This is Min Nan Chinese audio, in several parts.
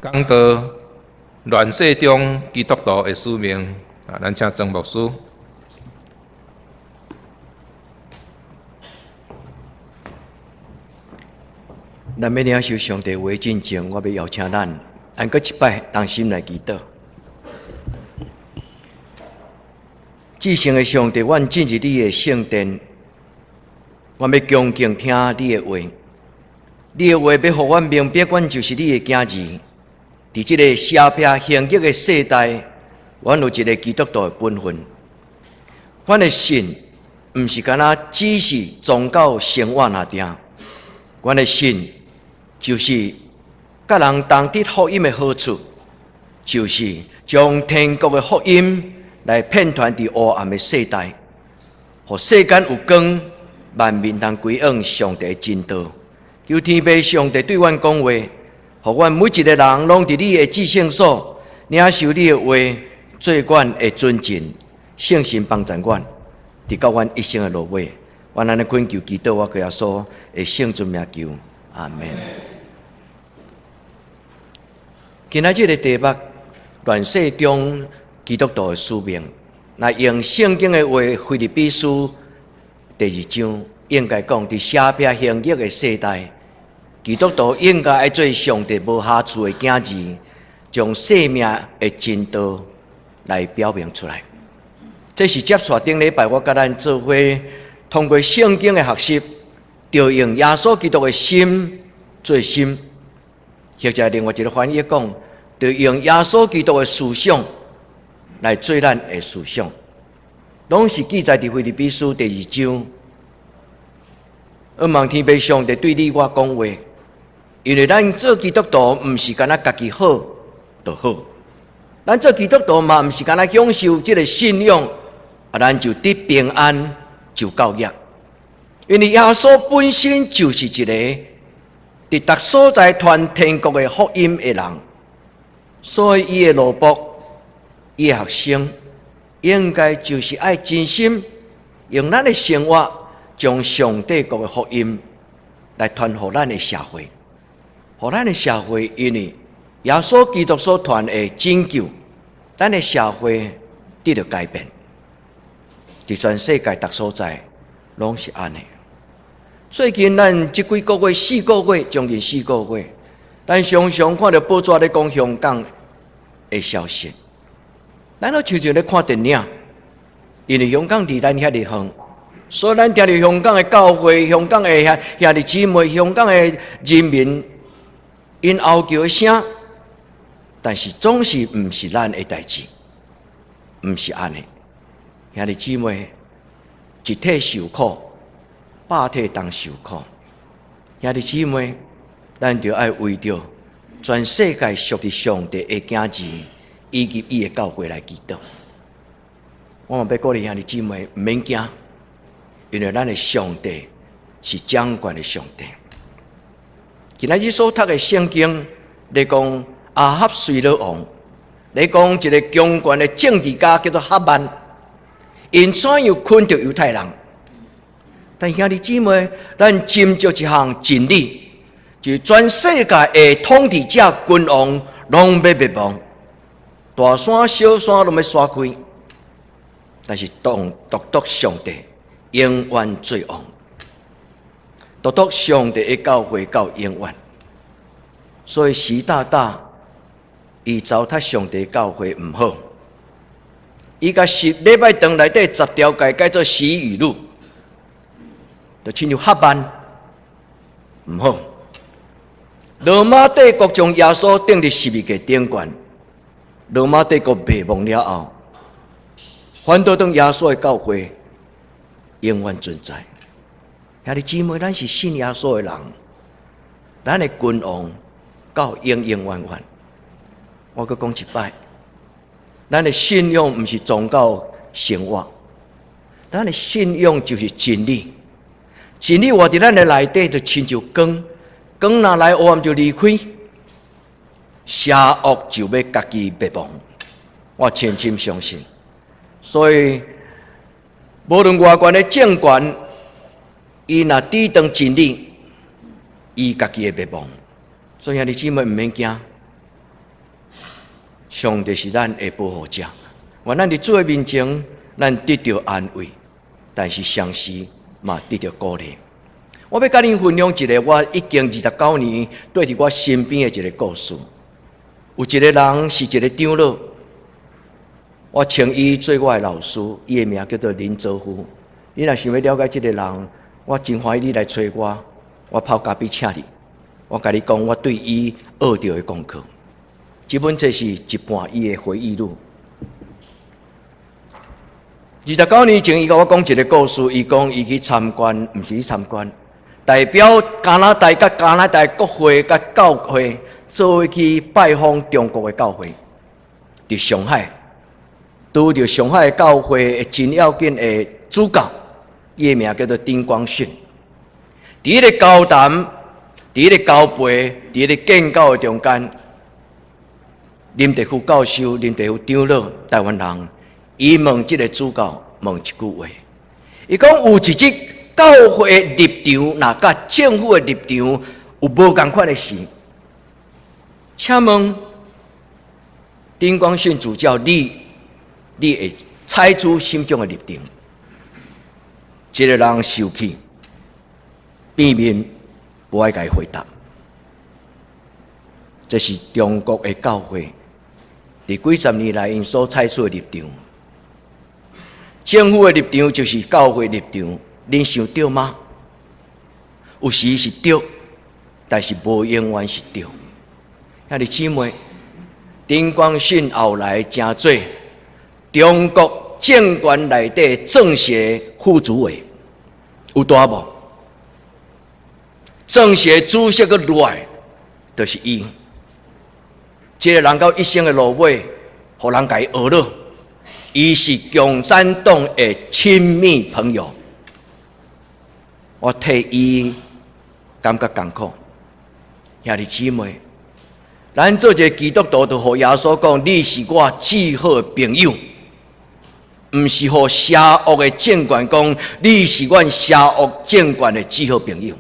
講到亂世中基督徒的使命，啊，咱請曾牧師。咱欲領受上帝話進前，我欲邀請咱，按閣一擺同心來祈禱。至聖的上帝，阮進入你的聖殿，阮欲恭敬聽你的話。你的話欲予阮明白，阮就是你的囝兒。佇這个邪僻行逆的世代，阮有一个基督徒的本分。阮的信毋是干焦只是宗教生活爾定，阮的信就是佮人同得福音的好處，就是將天國的福音來遍傳佇黑暗的世代，予世間有光，萬民通歸向上帝的真道。求天父上帝對阮講話，予阮每一个人攏佇你的至聖所領受你的話，做阮的尊敬，聖神幫助阮，直到阮一生的落尾。阮按呢懇求祈禱，我靠耶穌的聖尊名求，阿門。今仔日的題目，亂世中基督徒的使命，若用聖經的話，腓立比書第二章，應該講佇邪僻行逆的世代，基督徒應該愛做上帝無瑕疵的囝兒，將生命的真道來表明出來。這是接續頂禮拜我佮咱做伙通過聖經的學習，著用耶穌基督的心做心，或者另外一个翻譯講，著用耶穌基督的思想來做咱的思想，攏是記載佇腓立比書第二章。向望天父上帝對你我講話，因為咱做基督徒毋是干焦家己好就好，咱做基督徒嘛毋是干焦享受這个信仰，啊，咱就得平安就夠額。因為耶穌本身就是一个佇逐所在傳天國的福音的人，所以伊的奴僕、伊的學生，應該就是愛真心用咱的生活，將上帝國的福音來傳予咱的社會，予咱的社會因為耶穌基督所傳的拯救，咱的社會得著改變。佇全世界逐所在攏是按呢。最近咱這幾個月、四個月，將近四個月，咱常常看著報紙咧講香港的消息，咱攏親像咧看電影，因為香港離咱遐爾遠，所以咱聽著香港的教會、香港的兄兄弟姊妹、香港的人民𪜶哀求的聲，但是總是毋是咱的代誌，毋是按呢。兄弟姊妹，一體受苦，百體同受苦。兄弟姊妹，咱著愛為著全世界屬佇上帝的囝兒以及伊的教會來祈禱。我嘛欲鼓勵兄弟姊妹，毋免驚，因為咱的上帝是掌權的上帝。今仔日所讀的聖經，咧講亞哈隨魯王，咧講一个強權的政治家叫做哈曼，𪜶怎樣困著猶太人？但兄弟姊妹，咱斟酌一項真理，就是全世界的統治者、君王攏欲滅亡，大山小山攏欲徙開，但是當獨獨上帝永遠做王，獨獨上帝的教會到永遠。所以習大大伊糟蹋上帝教會毋好，伊共習禮拜堂內底十條誡改做習語錄，就親像哈曼毋好。羅馬帝國將耶穌釘佇十字架頂懸，羅馬帝國滅亡了後，反倒當耶穌的教會永遠存在。兄弟姊妹，咱是信耶穌的人，咱的君王到永永遠遠。我閣講一擺，咱的信仰毋是宗教生活，咱的信仰就是真理。真理活佇咱的內底，就親像光，光若來黑暗就離開，邪惡就欲家己滅亡。我深深相信，所以無論偌懸的政權，伊若抵擋真理，伊家己會滅亡。所以兄弟姊妹毋免驚，上帝是咱的保護者。願咱佇主的面前，咱得著安慰，但是同時嘛得著鼓勵。我欲佮恁分享一个我已經29年綴佇我身邊的一个故事。有一个人是一个長老，我稱伊做我的老師，伊的名叫做林哲夫。你若想欲了解這个人，我真歡喜你來揣我，我泡咖啡請你。我共你講，我對伊學著的功課。這本冊是一半伊的回憶錄。29年前，伊共我講一个故事，伊講伊去參觀，毋是去參觀，代表加拿大佮加拿大國會佮教會，做伙去拜訪中國的教會，佇上海，拄著上海的教會的真要緊的主教，伊的名叫做丁光訓。佇彼个交談，佇彼个交陪，佇彼个建教的中間，林德福教授、林德福長老，台灣人，伊問這个主教問一句話，伊講有一日教會的立場，若佮政府的立場有無仝款的時，請問丁光訓主教，你會採取啥種的立場？這个人受氣，變面無愛共伊回答。這是中國的教會佇幾十年來𪜶所採取的立場。政府的立場就是教會立場，恁想對嗎？有時是對，但是無永遠是對。兄弟姊妹，丁光訓後來成做中國政權內底政協副主委，有大無？政協主席閣落來，就是伊。這个人到一生的落尾，予人共伊學了。伊是共產黨的親密朋友，我替伊感覺艱苦。兄弟姊妹，咱做一个基督徒，就予耶穌講：你是我至好的朋友，毋是予邪惡的政權講，你是阮邪惡政權的至好朋友。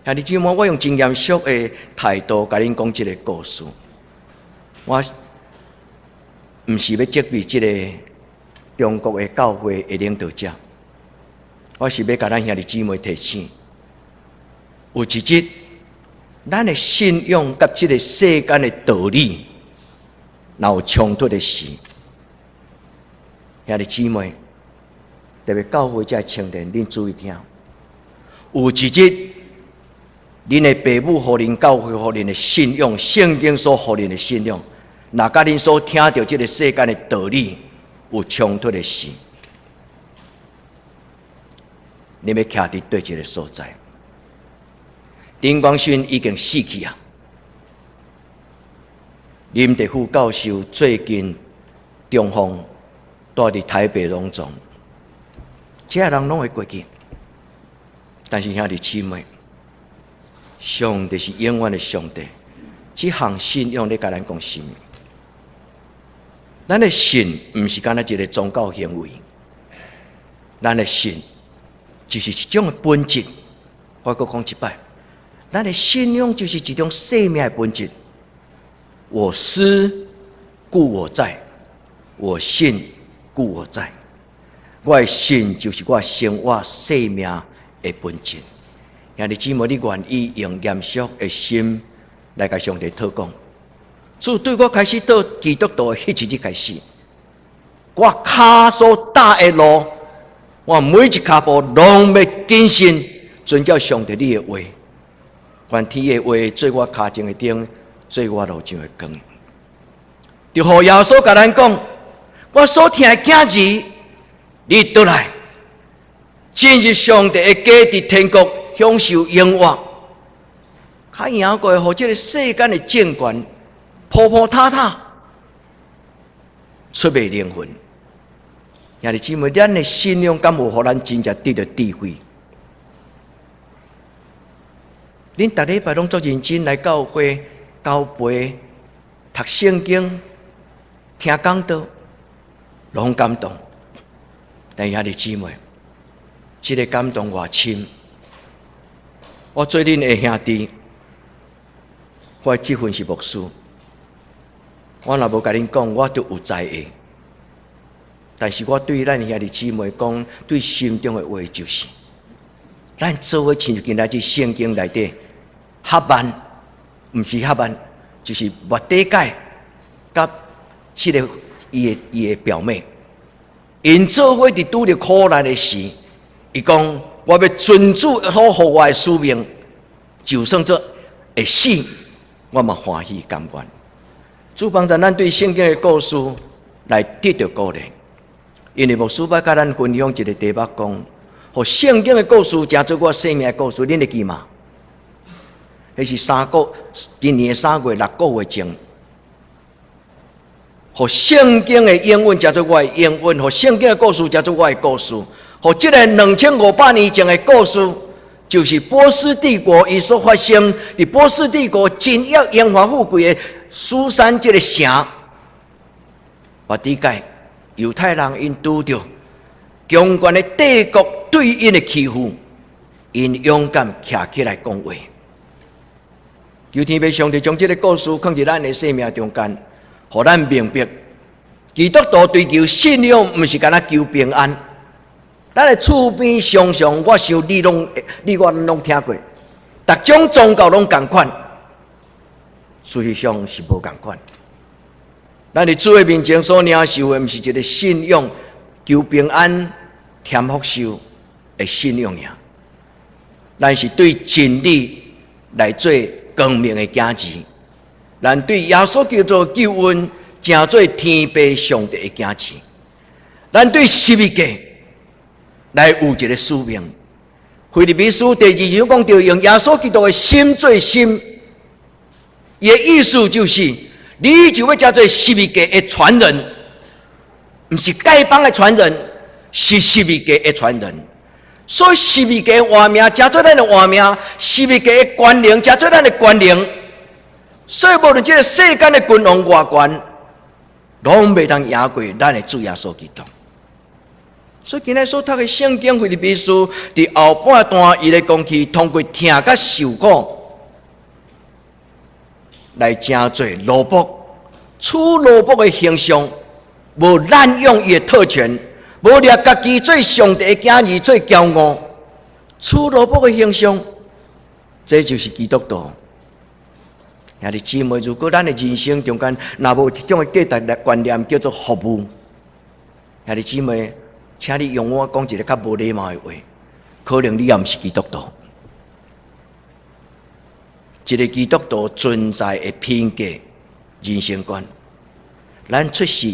兄弟姊妹，我用真嚴肅的態度共恁講這个故事。我毋是欲責備這个中國的教會的領導者，我是欲共咱兄弟姊妹提醒：有一日，咱的信仰佮這个世間的道理，若有衝突的時，兄弟姊妹，特別教會這青年，恁注意聽。有一日，恁的爸母予恁教會予恁的信仰，聖經所予恁的信仰，若佮恁所聽著這个世間的道理有衝突的時，恁欲徛佇佗一个所在？丁光訓已經死去啊！林德福教授最近中風，蹛佇台北榮總，這人攏會過去。但是兄弟姊妹，上帝是永遠的上帝，這項信仰咧共咱講啥物？咱的信毋是干焦一个宗教行為，咱的信就是一種的本質。我閣講一擺，咱的信仰就是一種生命的本質。我思故我在，我信故我在。我的信就是我生活生命的本質。兄弟姊妹，你願意用嚴肅的心來共上帝討講？自對我開始做基督徒的彼一日開始，我跤所踏的路，我每一跤步攏欲謹慎遵照上帝你的話，願天的話做我跤前的燈，做我路上的光。就予耶穌共咱講，我所疼的囝兒，你倒來，進入上帝的家，佇天國享受榮耀。較贏過予這个世間的政權鋪鋪塌塌，出賣靈魂。兄弟姊妹，咱的信仰敢有予咱真正得著智慧？恁逐禮拜攏足認真來教會、交陪、讀聖經、聽講道，攏感動。但兄弟姊妹，這个感動偌深。我做恁的兄弟，我的職分是牧師。我若無共恁講，我就有知的。但是我對咱兄弟姊妹講，對心中的話就是，咱做伙親像今仔日聖經內底，哈曼，毋是哈曼，就是末底改，佮彼个伊的表妹，𪜶做伙佇拄著苦難的時，伊講我欲遵主所予我的使命，就算做會死，我嘛歡喜甘願。主幫助咱對聖經的故事來得著鼓勵，因為牧師欲佮咱分享一個題目，講，予聖經的故事成做我生命的故事，恁會記嗎？彼是三個，今年3月6個月前，予聖經的應允成做我的應允，予聖經的故事成做我的故事，予這个2500年前的故事，就是波斯帝國伊所發生，佇波斯帝國真要榮華富貴的書珊這个城，末底改猶太人𪜶拄著強權的帝國對𪜶的欺負，𪜶勇敢徛起來講話。求天父上帝將這个故事放佇咱的生命中間，予咱明白，基督徒追求信仰，毋是干焦求平安。咱的厝邊常常，我想你攏你我攏聽過，逐種宗教攏仝款，事實上是無仝款。咱佇主的面前所領受的，毋是一个信仰求平安、添福壽的信仰爾，咱是對真理來做光明的囝兒，咱對耶穌基督救恩成做天父上帝的囝兒，咱對十字架來有一个使命。腓立比書第二章講著用耶穌基督的心做心，伊的意思就是，你就欲成做十字架的傳人，毋是丐幫的傳人，是十字架的傳人。所以十字架活命，成做咱的活命；十字架的權能，成做咱的權能。所以無論這个世間的君王偌懸，攏袂當贏過咱的主耶穌基督。所以今日所讀的聖經腓立比書，佇後半段，伊咧講起通過疼佮受苦來成做奴僕，處奴僕的形象，無濫用伊的特權，無掠家己做上帝的囝兒做驕傲，處奴僕的形象，這就是基督徒。兄弟姊妹，如果咱的人生中間若無一種的價值觀念叫做服務，兄弟姊妹，請你容我講一个較無禮貌的話，可能你也毋是基督徒。一个基督徒存在的品格、人生觀，咱出世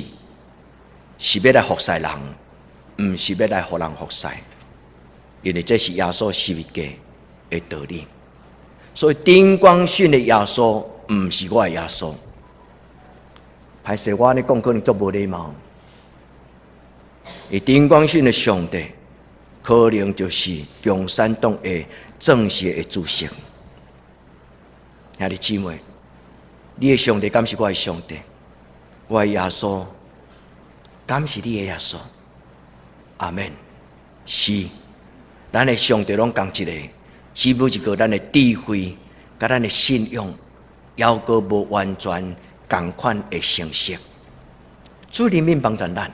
是欲來服侍人，毋是欲來予人服侍，因為這是耶穌十字架的道理。所以頂光訓的耶穌，毋是我的耶穌。歹勢我按呢講，可能足無禮貌。伊頂光訓的上帝，可能就是共產黨的正式的主席。兄弟姊妹，你的上帝敢是我的上帝？我的耶穌敢是你的耶穌？阿們。是，咱的上帝攏仝一个，只不過咱的智慧佮咱的信仰，猶閣無完全仝款的成熟。主憐憫幫助咱，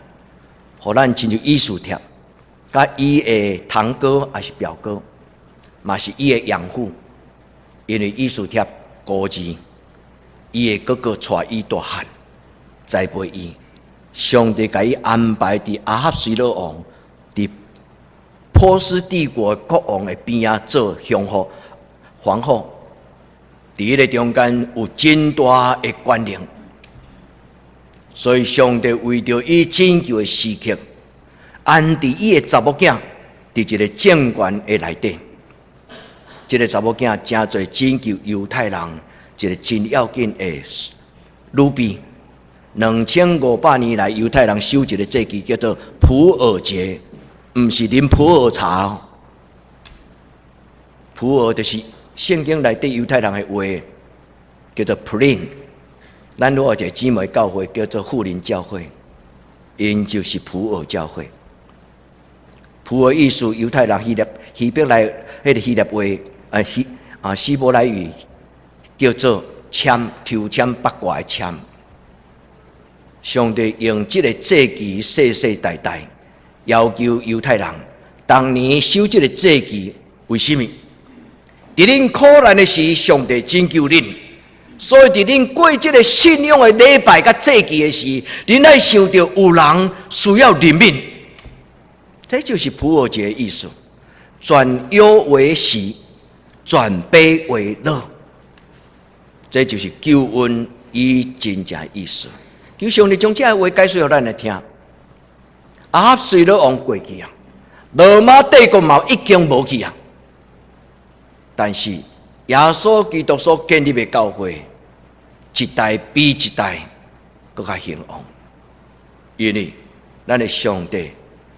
予咱親像以斯帖，佮伊的堂哥抑是表哥，嘛是伊的養父，因為以斯帖孤兒，伊的哥哥帶伊大漢，栽培伊，上帝共伊安排佇亞哈隨魯王，佇波斯帝國國王的邊仔做皇后，皇後，佇彼个中間有真大的權能，所以上帝為著伊拯救的時刻，安置伊的查某囝佇一个政權的內底。這个查某囝成做拯救猶太人一个真要緊的女婢。2500年來，猶太人守一个節期叫做普珥節，毋是啉普洱茶哦。普珥就是聖經內底猶太人的話，叫做 Purim。咱有一个姊妹教會叫做富林教會，𪜶就是普珥教會。普珥意思，猶太人希臘希伯來彼个希臘話，希啊希伯來語叫做籤，抽籤八卦的籤。上帝用這个節期世世代代要求猶太人，逐年守這个節期，為啥物？佇恁苦難的時，上帝拯救恁。所以佇恁過這个信仰的禮拜佮節期的時，恁愛想著有人需要憐憫。這就是普珥節的意思，轉憂為喜，轉悲為樂。這就是救恩伊真正的意思。求上帝將這个話解釋予咱來聽。亞哈隨魯王過去啊，羅馬帝國嘛已經無去啊。但是耶穌基督所建立的教會，一代比一代閣較興旺。因為咱的上帝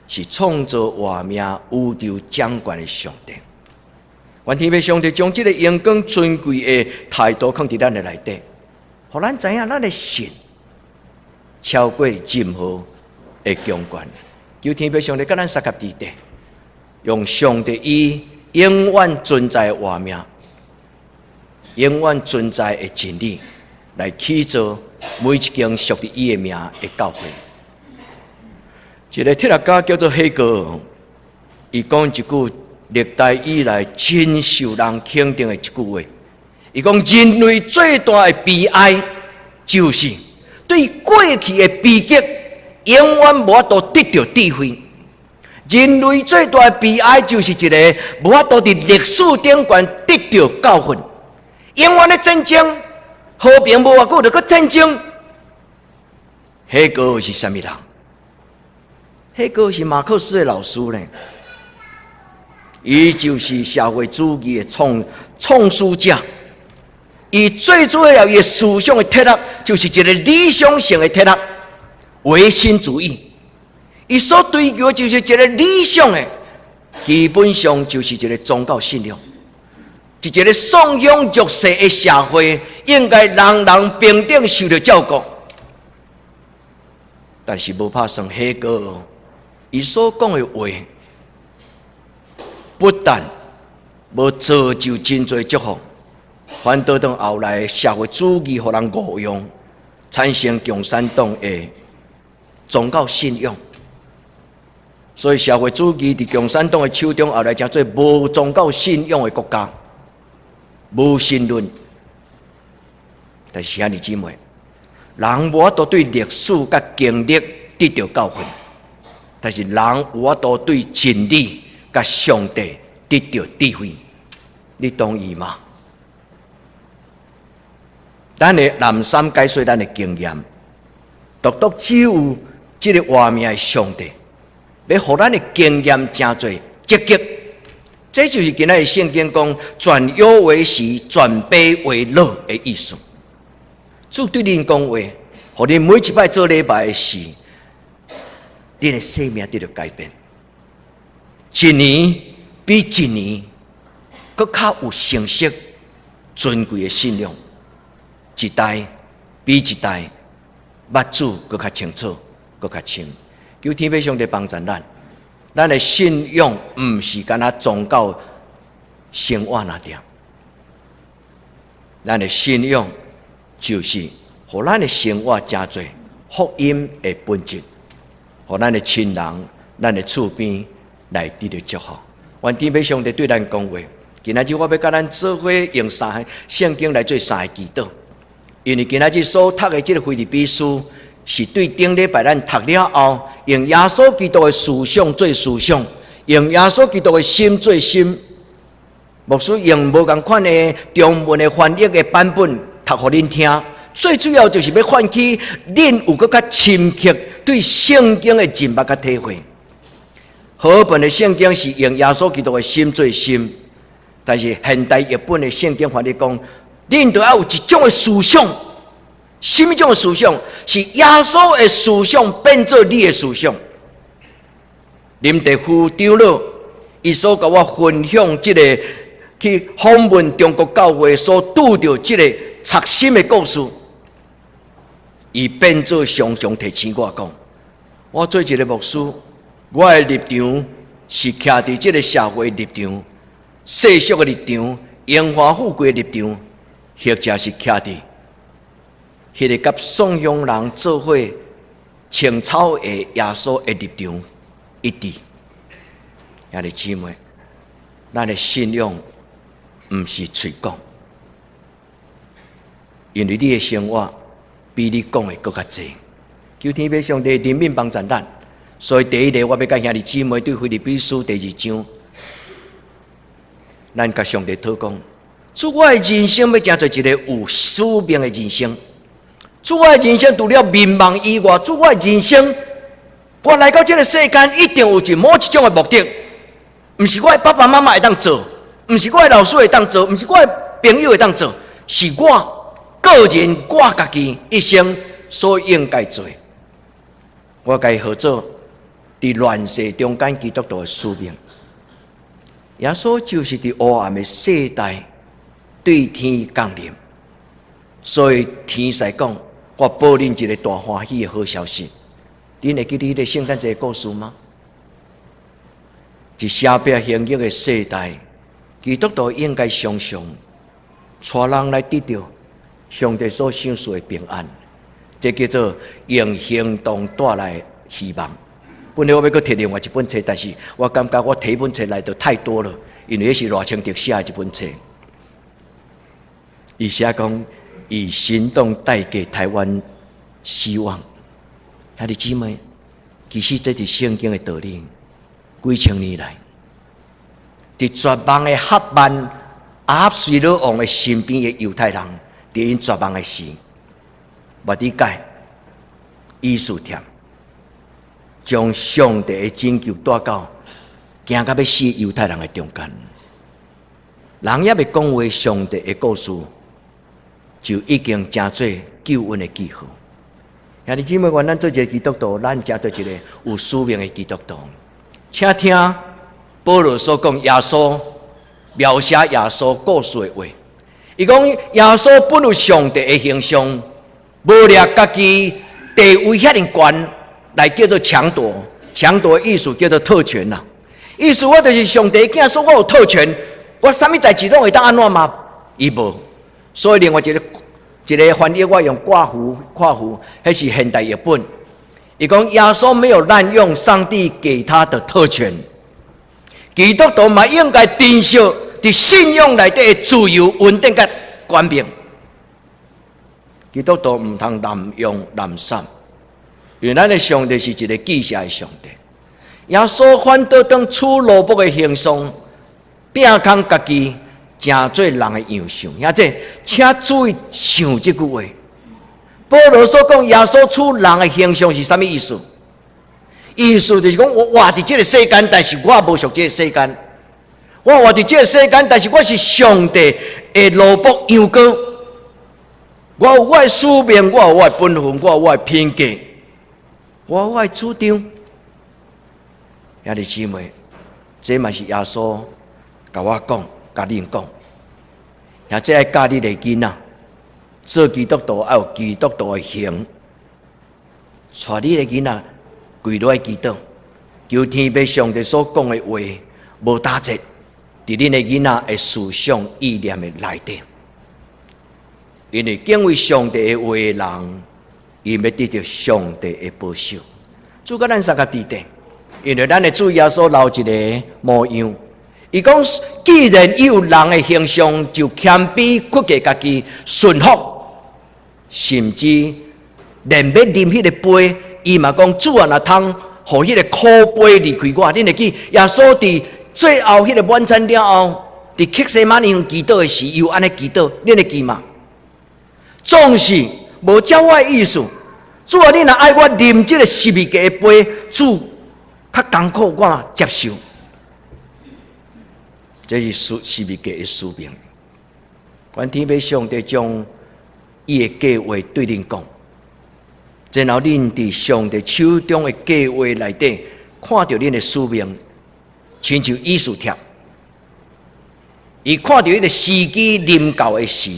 是創造活命、宇宙掌權的上帝。願天父上帝將這个榮光尊貴的態度放佇咱的內底，予咱知影咱的信超過任何的強權。求天父上帝佮咱相佮佇底，用上帝伊永遠存在的活命、永遠存在的真理來起造每一間屬佇伊的名的教會。一个哲學家叫做黑格爾，伊講一句歷代以來真受人肯定的一句話。伊講人類最大的悲哀，就是對過去的悲劇永遠無法度得著智慧。人類最大的悲哀，就是一个無法度佇歷史頂懸得著教訓。永遠咧戰爭，和平無偌久就閣戰爭。黑格爾是啥物人？黑格爾是馬克思的老師呢。伊就是社會主義的創始者。伊最主要伊的思想的哲學，就是一个理想性的哲學，唯心主義。伊所追求的就是一个理想的，基本上就是一个宗教信仰，一个信仰弱勢的社會，應該人人平等受著照顧。但是無拍算黑格爾，伊所講的話，不但無造就真濟祝福，反倒當後來社會主義予人誤用，產生共產黨的宗教信仰。所以社會主義佇共產黨的手中，後來成做無宗教信仰的國家，無神論。但是兄弟姊妹，人無法度對歷史佮經歷得著教訓，但是人有法度對真理佮上帝得著智慧。你同意嗎？咱的南山解說咱的經驗，獨獨只有這个活命的上帝，欲予咱的經驗成做積極。這就是今仔日聖經講轉憂為喜，轉悲為樂的意思。主對恁講話，予恁每一擺做禮拜的時，恁的生命得著改變。一年比一年閣較有成熟、尊貴的信仰，一代比一代捌主閣較清楚、閣較深。求天父上帝幫助咱，咱的信仰毋是干焦宗教生活爾爾，咱的信仰就是予咱的生活成做福音的本質，予咱的親人、咱的厝邊來得著祝福。願天父上帝對咱講話。今仔日我欲佮咱做伙用三个聖經來做三个祈禱，因為今仔日所讀的這个腓立比書，是對頂禮拜咱讀了後，用耶穌基督的思想做思想，用耶穌基督的心做心。牧師用無仝款的中文的翻譯的版本讀予恁聽，最主要就是欲喚起恁有閣較深刻對聖經的認捌佮體會。和合本的聖經是用耶穌基督的心做心，但是現代譯本的聖經翻譯講，恁著愛有一種的思想，啥物種的思想？是耶穌的思想變做你的思想。林德福長老，伊所共我分享這个去訪問中國教會所拄著這个扎心的故事，伊變做常常提醒我講，我做一个牧師，我的立場是徛佇這个社會立場、世俗的立場、榮華富貴的立場，或者是徛佇彼个佮宋鄉人做伙穿草鞋耶穌的立場一致。兄弟姊妹，咱的信仰毋是喙講，因為你的生活比你講的閣較濟。求天父上帝憐憫幫助咱。所以第一个，我欲佮兄弟姊妹對腓立比書第二章，咱共上帝禱講：主，我的人生欲成做一個有使命的人生。主，我的人生除了眠夢以外，主，我的人生，我來到這個世間一定有某一種的目的，毋是我的爸爸媽媽會當做，毋是我的老師會當做，毋是我的朋友會當做，是我個人我家己一生所應該做的。我共伊號做佇亂世中間基督徒的使命。耶穌就是佇黑暗的世代對天降臨，所以天使講：我報恁一個大歡喜的好消息。恁會記得彼個聖誕節的故事嗎？佇邪僻行惡的世代，基督徒應該常常帶人來得著上帝所賞賜的平安，這叫做用行動帶來希望。本來我欲閣提另外一本冊，但是我感覺我提彼本冊來就太多了，因為彼是賴清德寫的一本冊。伊寫講以行動帶給台灣希望。兄弟姊妹，其實這是聖經的道理，幾千年來，佇絕望的哈曼亞哈隨魯王的身邊的猶太人，佇𪜶絕望的時，末底改、以斯帖，將上帝的拯救帶到驚甲欲死猶太人的中間。人猶未講話，上帝的故事就已經成做救恩的記號。兄弟姊妹，願咱做一個基督徒，咱成做一個有使命的基督徒。請聽保羅所講，耶穌描寫耶穌故事的話。伊講耶穌本有上帝的形象，無掠家己地位遐爾懸，來叫做搶奪。搶奪的意思叫做特權啦。意思我就是上帝囝，所以我有特權，我啥物代誌攏會當按怎嗎？伊無。所以另外一個翻譯，我用括弧括弧，彼是現代譯本。伊講耶穌沒有濫用上帝給他的特權，基督徒嘛應該珍惜佇信仰內底的自由、穩定佮權柄。基督徒毋通濫用濫散，因為咱的上帝是一個忌邪的上帝。耶穌反倒當取奴僕的形象，摒空家己，成做人的樣相。兄弟，請注意想這句話。保羅所講耶穌取人的形象是啥物意思？意思就是講，我活佇這個世間，但是我無屬這個世間。我活佇這個世間，但是我是上帝的奴僕羊羔。我有我的使命，我有我的本分，我有我的品格，我有我的主張。兄弟姊妹，這嘛是耶穌共我講、共恁講。也這愛教你的囡仔，做基督徒愛有基督徒的行，帶你的囡仔跪落來祈禱，求天父上帝所講的話無打折，佇恁的囡仔的思想意念的內底。因為敬畏上帝的話的人，伊欲得著上帝的保守。主佮咱相共佇咧，因為咱的主耶穌留一个模樣。伊講，既然伊有人的形象，就謙卑屈過家己，順服，甚至連欲啉彼個杯，伊嘛講主啊，若通，予彼個苦杯離開我。恁會記耶穌佇最後彼個晚餐了後，佇客西馬尼園祈禱的時，伊有按呢祈禱，恁會記嗎？總是無照我的意思，主啊，你若愛我啉這個十字架的杯，主較艱苦我接受。這是十字架的使命。願天父上帝將伊的計劃對恁講，然後恁佇上帝手中的計劃內底，看著恁的使命，親像以斯帖，伊看著彼個時機臨到的時，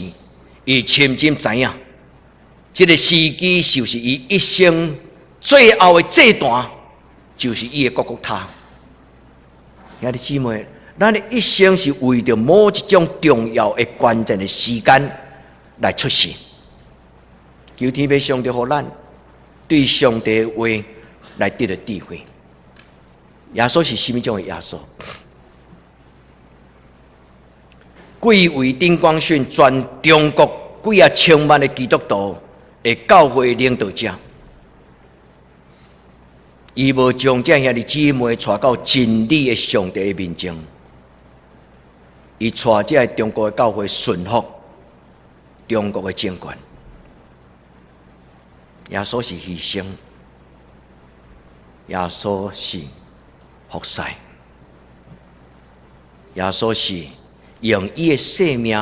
伊深深知影，這個時機就是伊一生最後的祭壇，就是伊的各各他。兄弟姊妹，咱的一生是為著某一種重要的關鍵的時間來出世。求天父上帝予咱對上帝的話來得著智慧。耶穌是啥物種的耶穌？貴為頂廣訓全中國幾仔千萬的基督徒的教會領導者，伊無將這兄弟姊妹帶到真理的上帝的面前，伊帶這个中國的教會順服中國的政權。耶穌是犧牲，耶穌是服侍，耶穌是用伊的生命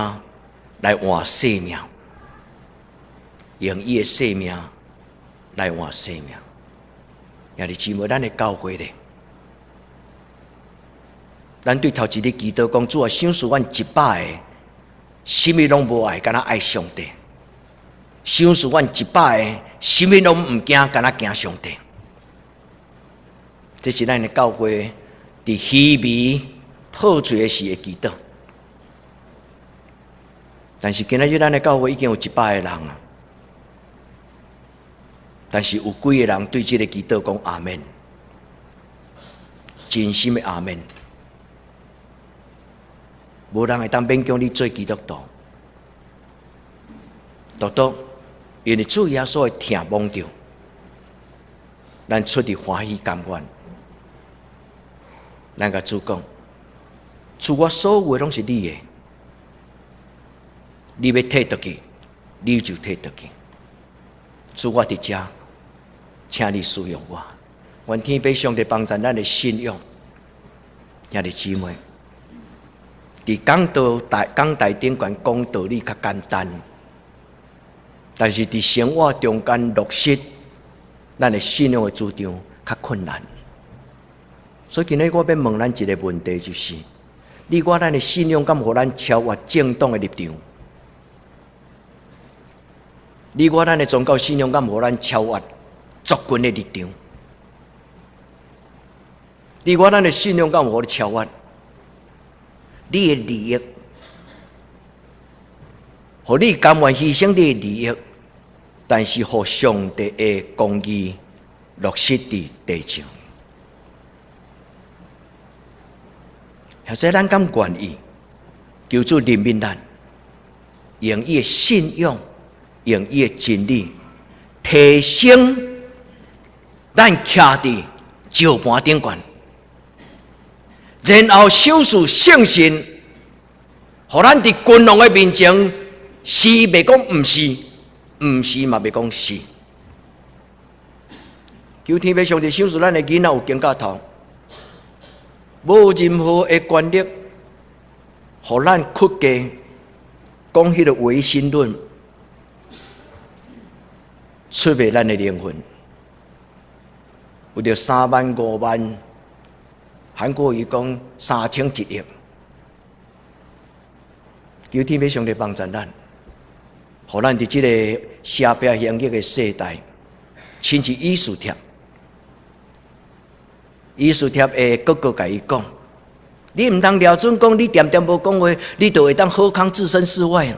來換生命，用伊的生命來換生命。兄弟姊妹，咱的教會咧，咱對頭一日祈禱講，主啊，賞賜阮一百个，啥物攏無愛，干焦愛上帝；賞賜阮一百个，啥物攏毋驚，干焦驚上帝。這是咱的教會佇虛微破碎的時的祈禱。但是今仔日咱的教會已經有一百个人啊，但是有幾个人對這个祈禱講阿們，真心的阿們。無人會當勉強你做基督徒，獨獨因為主耶穌的疼摸著，咱出佇歡喜甘願。咱共主講，主，我所有的攏是你的，你欲退倒去，你就退倒去。主，我佇遮，請你使用我。願天父上帝幫助咱的信仰，兄弟姊妹，佇講道台講台頂懸講道理較簡單，但是佇生活中間落實咱的信仰的主張較困難。所以今日我欲問咱一个問題，就是你我咱的信仰敢予咱超越政黨的立場？你我咱的宗教信仰敢予咱超越族群的立場？你我咱的信仰敢予你超越你的利益，予你甘願犧牲你的利益，但是予上帝的公義落實佇地上。或者咱敢願意求主憐憫咱，用伊的信仰，用伊的真理，提升咱徛佇石盤頂懸，然後賞賜聖神，予咱佇君王的面前，是袂講毋是，毋是嘛袂講是。求天父上帝賞賜咱的囡仔有肩胛頭。無任何的權力，予咱屈價講彼个唯心論，出賣咱的靈魂，有著3萬5萬，韓國瑜講3千一億，求天父上帝幫助咱，予咱佇這个邪僻興起的世代，親像以斯帖。以斯帖的哥哥共伊講：你毋通掠準講，你恬恬無講話，你就會當好康置身事外。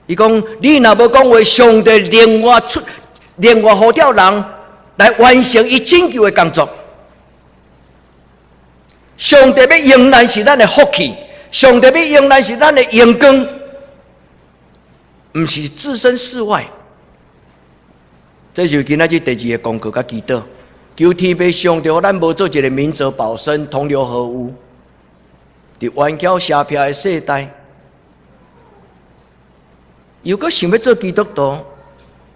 伊講：你若無講話，上帝另外出，另外呼召人來完成伊拯救的工作。上帝欲用咱是咱的福氣，上帝欲用咱是咱的榮光，毋是置身事外。這就是今仔日第二个功課佮祈禱。求天父上帝，予咱無做一個明哲保身、同流合污，佇頑巧邪僻的世代，又閣想欲做基督徒，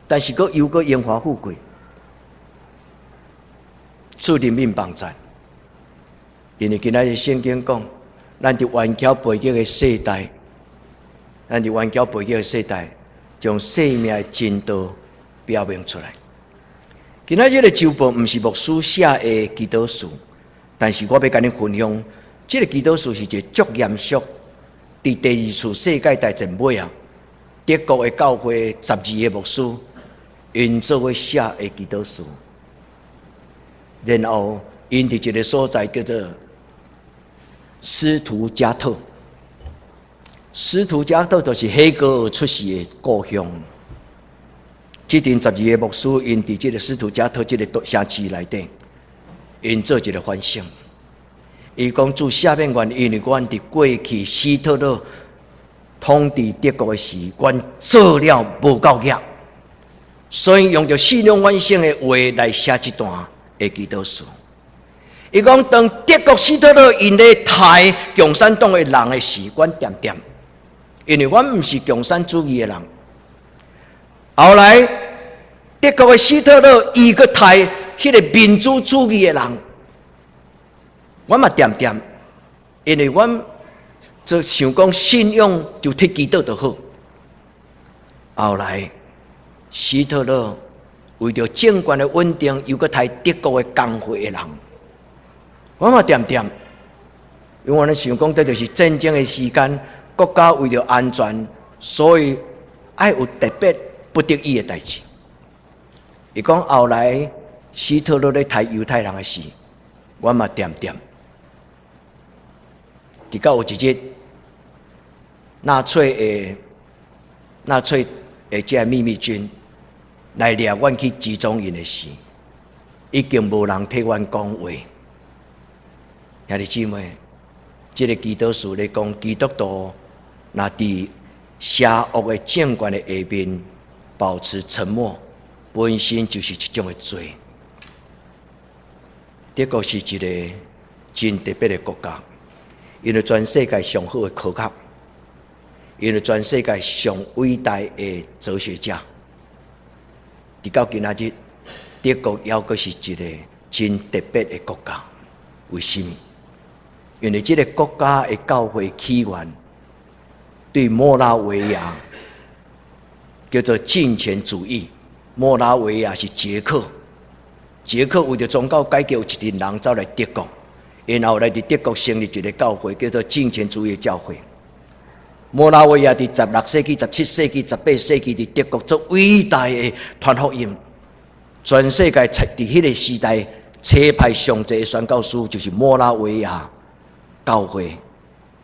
但是閣又閣榮華富貴，主憐憫幫助。因為今仔日聖經講，咱佇頑巧背逆的世代，咱佇頑巧背逆的世代，將生命的真道表明出來。今仔日的週報毋是牧師寫的祈禱詞，但是我欲共恁分享，這个祈禱詞是一個足嚴肅，佇第二次世界大戰尾啊，德國的教會十二个牧師𪜶做伙寫的祈禱詞，然後𪜶佇一个所在叫做斯圖加特，斯圖加特就是黑格爾出世的故鄉。這陣12個牧師𪜶佇這個斯圖加特這个城市內底，𪜶做一个反省。伊講主赦免阮，因為阮佇過去希特勒統治德國的時，阮做了無夠額，所以用著信仰反省的話來寫這段的祈禱詞。伊講當德國希特勒𪜶咧刣共產黨的人的時，阮恬恬，因為阮毋是共產主義的人。後來德國的希特勒伊閣刣彼个民主主義的人，阮嘛恬恬，因為阮就想講信仰就替祈禱就好。後來希特勒為著政權的穩定，又閣刣德國的工會的人，阮嘛恬恬，因為阮想講這就是戰爭的時間，國家為著安全，所以愛有特別不得已的代誌。伊講後來希特勒咧刣猶太人的時，阮嘛恬恬。直到有一日，納粹的這个秘密軍來掠阮去集中營的時，已經無人替阮講話。兄弟姊妹，這个祈禱詞咧講，基督徒若佇邪惡的政權的下面保持沉默，本身就是一種的罪。德國是一个真特別的國家，因為全世界上好的科學，因為全世界上偉大的哲學家，直到今仔日，德國猶閣是一个真特別的國家。為什麼？因為這个國家的教會起源，對摩拉維亞叫做敬虔主義。摩拉維亞是捷克，捷克為著宗教改革，有一群人走來德國，然後來佇德國成立一个教會，叫做敬虔主義教會。摩拉維亞佇16世紀、17世紀、18世紀佇德國做偉大的傳福音，全世界佇彼个時代，差派上濟的宣教師就是摩拉維亞教會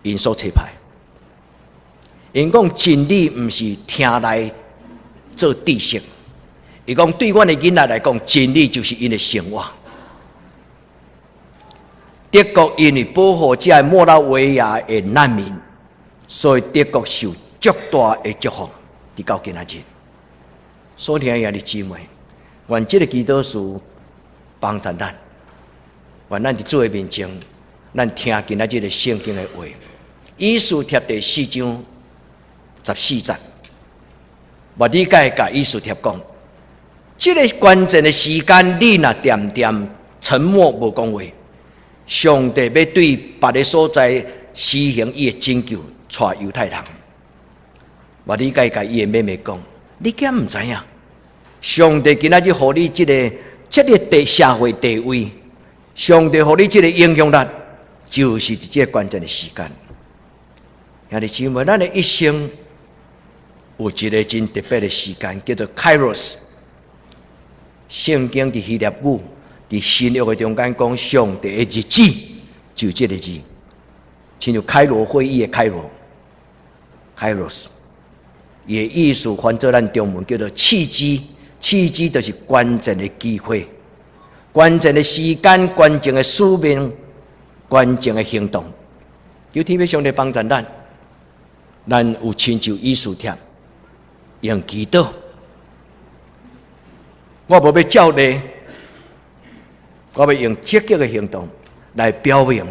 𪜶所差派。𪜶講真理毋是聽來做知識，伊講對阮的囡仔來講，真理就是𪜶的生活。德國因為保護這个摩拉維亞的難民，所以德國受足大的祝福，直到今仔日。所以兄弟姊妹，願這个祈禱詞幫助咱，願咱佇主的面前，咱聽今仔日的聖經的話。以斯帖第四章14節，末底改共以斯帖講，這个關鍵的時間，你若恬恬沉默無講話，上帝欲對別个所在施行伊的拯救，帶猶太人。末底改共伊的妹妹講，你敢毋知影？上帝今仔日予你這个社會地位，上帝予你這个影響力，就是佇這个關鍵的時間。兄弟姊妹，咱的一生有一个真特別的時間，叫做 Kairos。聖經佇希臘語、佇新約的中間講，上帝的日子就這个字，親像開羅會議的開羅，Kairos。伊的意思翻做咱中文叫做契機，契機就是關鍵的機會、關鍵的時間、關鍵的使命、關鍵的行動。求天父上帝幫助咱，咱有親像以斯帖用祈禱。我無欲照例，我欲用積極的行動來表明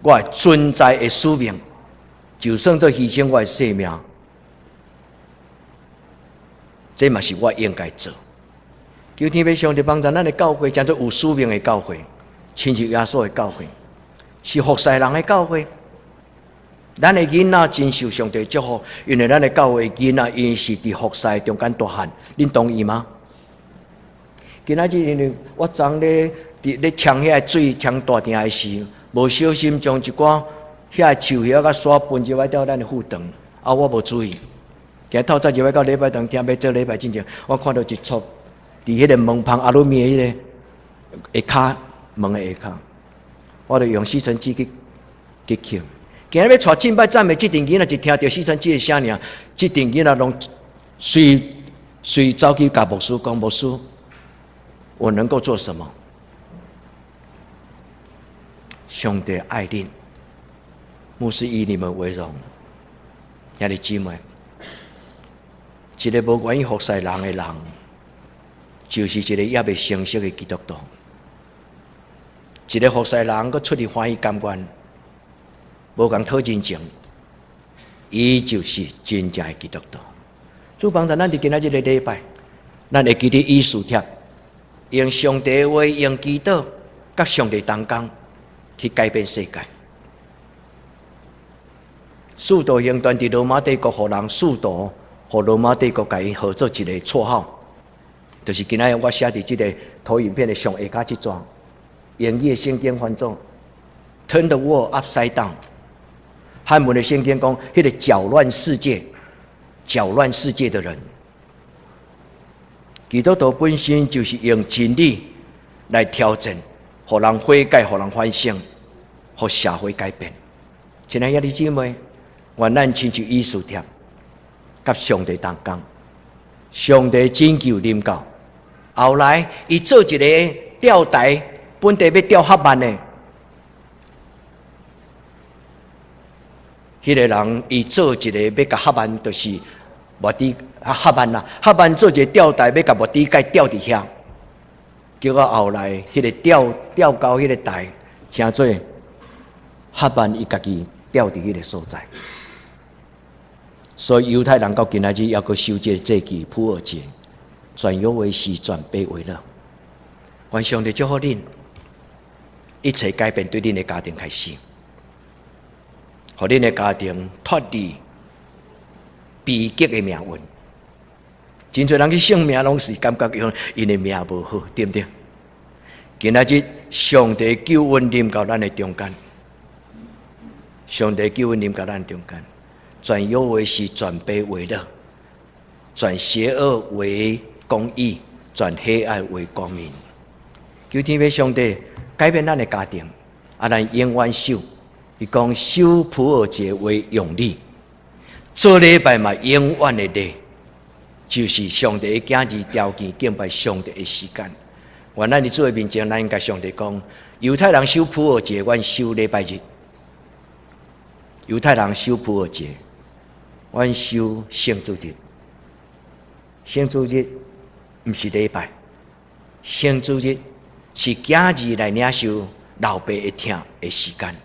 我的存在的使命，就算做犧牲我的性命，這嘛是我應該做。求天父上帝幫助咱的教會，成做有使命的教會，親像耶穌的教會，是服侍人的教會。咱的囡仔真受上帝祝福，因為咱的教會囡仔𪜶是佇服侍中間大漢，恁同意嗎？今仔日因為我昨咧佇咧沖遐个水沖大鼎的時，無小心將一寡遐个樹葉佮沙歕入來到咱的副堂，啊，我無注意。今日透早入來到禮拜堂聽欲做禮拜進前，我看到一撮佇彼个門旁阿魯米的彼个下跤門的下跤，我就用吸塵器去吸。今日欲帶敬拜讚美，這陣囡仔一聽著吸塵器的聲爾，這陣囡仔攏隨隨走去共牧師講：牧師，我能夠做什麼？上帝愛恁，牧師以你們為榮。兄弟姊妹，一個無願意服侍人的人，就是一個猶未成熟的基督徒。一個服侍人，閣出去歡喜甘願，無共討人情，伊就是真正的基督徒。主幫助咱佇今仔這個禮拜，咱會記得以斯帖，用上帝的話，用祈禱，佮上帝同工，去改變世界。使徒行傳佇羅馬帝國，予人使徒，予羅馬帝國共伊號做一個綽號，就是今仔日我寫佇這個投影片的上下跤這段，英語的聖經翻做 “Turn the world upside down”。漢文的聖經講，彼個攪亂世界、攪亂世界的人，基督徒本身就是用真理來挑戰，予人悔改，予人反省，予社會改變。親愛兄弟姊妹，願咱親像以斯帖，佮上帝同工，上帝拯救臨到。後來，伊做一个吊台，本地欲吊哈曼的，彼个人伊做一个欲共哈曼，就是末底哈曼啦，哈曼做一个吊台，欲共末底改吊佇遐。結果後來，彼个吊吊到彼个台，成做哈曼伊家己吊佇彼个所在。所以猶太人到今仔日猶閣守這个節期普珥節，轉憂為喜，轉悲為樂。願上帝祝福恁，一切改變對恁的家庭開始，予恁的家庭脫離悲劇的命運。真濟人去算命，攏是感覺講𪜶的命無好，對毋對？今仔日上帝救恩臨到咱的中間，上帝救恩臨到咱中間，轉憂為喜，轉悲為樂，轉邪惡為公義，轉黑暗為光明。求天父上帝改變咱的家庭，啊，咱永遠守。伊講守普珥節為永例，做禮拜嘛永遠的禮，就是上帝的囝兒條件敬拜上帝的時間。願咱佇主的面前，咱應該上帝講：猶太人守普珥節，阮守禮拜日；猶太人守普珥節，阮守聖主日。聖主日毋是禮拜，聖主日是囝兒來領受老爸的疼的時間。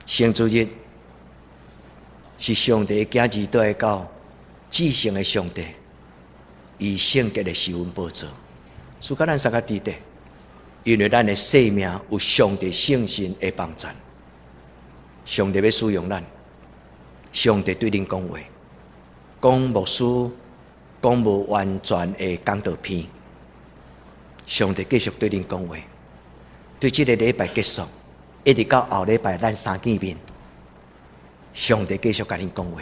聖主日是上帝的囝兒倒來到至聖的上帝，以聖潔的施恩寶座，賜予咱三個弟弟，因為咱的生命有上帝聖神的幫贊，上帝欲使用咱，上帝對恁講話，講牧師講無完全的講道片，上帝繼續對恁講話，對這個禮拜結束，一直到後禮拜咱三見面，上帝繼續共恁講話，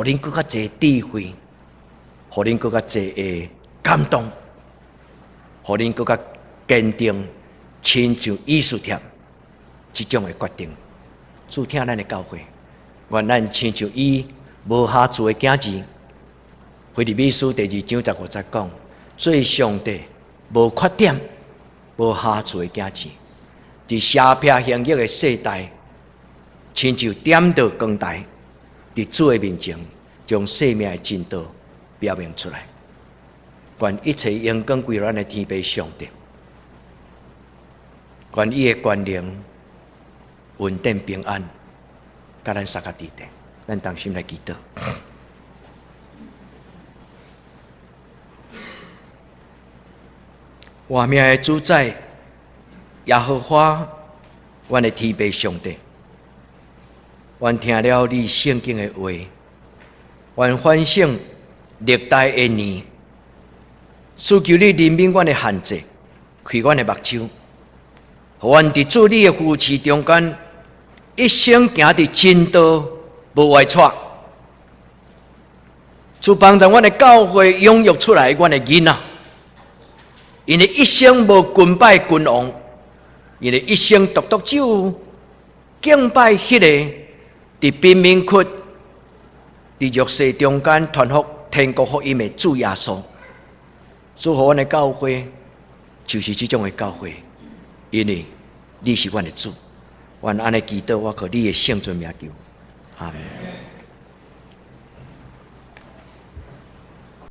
予恁閣較濟智慧，予恁閣較濟的感動，予恁閣較堅定，親像以斯帖這種的決定。主疼咱的教會，願咱親像伊無瑕疵的囝兒，腓立比書第二章十五節講，做上帝無缺點、無瑕疵的囝兒，佇邪僻行惡的世代，親像點著光台，佇主的面前，將生命的真道表明出來。願一切榮光歸咱的天父上帝，願伊的權能、恩典、平安，佮咱三個弟弟，咱同心來祈禱。活命的主宰耶和華，阮的天父上帝，阮聽了你聖經的話，阮反省歷代的年，祈求你憐憫阮的限制，開阮的目睭，予阮佇主你的扶持中間，一生行佇真道，無歪趖。主幫助阮的教會養育出來阮的囡仔，𪜶的一生無跪拜君王，𪜶的一生獨獨只有敬拜彼个佇貧民窟、佇弱勢中間傳福天國福音的主耶穌。祝福阮的教會就是這種的教會，因為你是阮的主，阮按呢祈禱，我靠你的聖尊名求，阿門。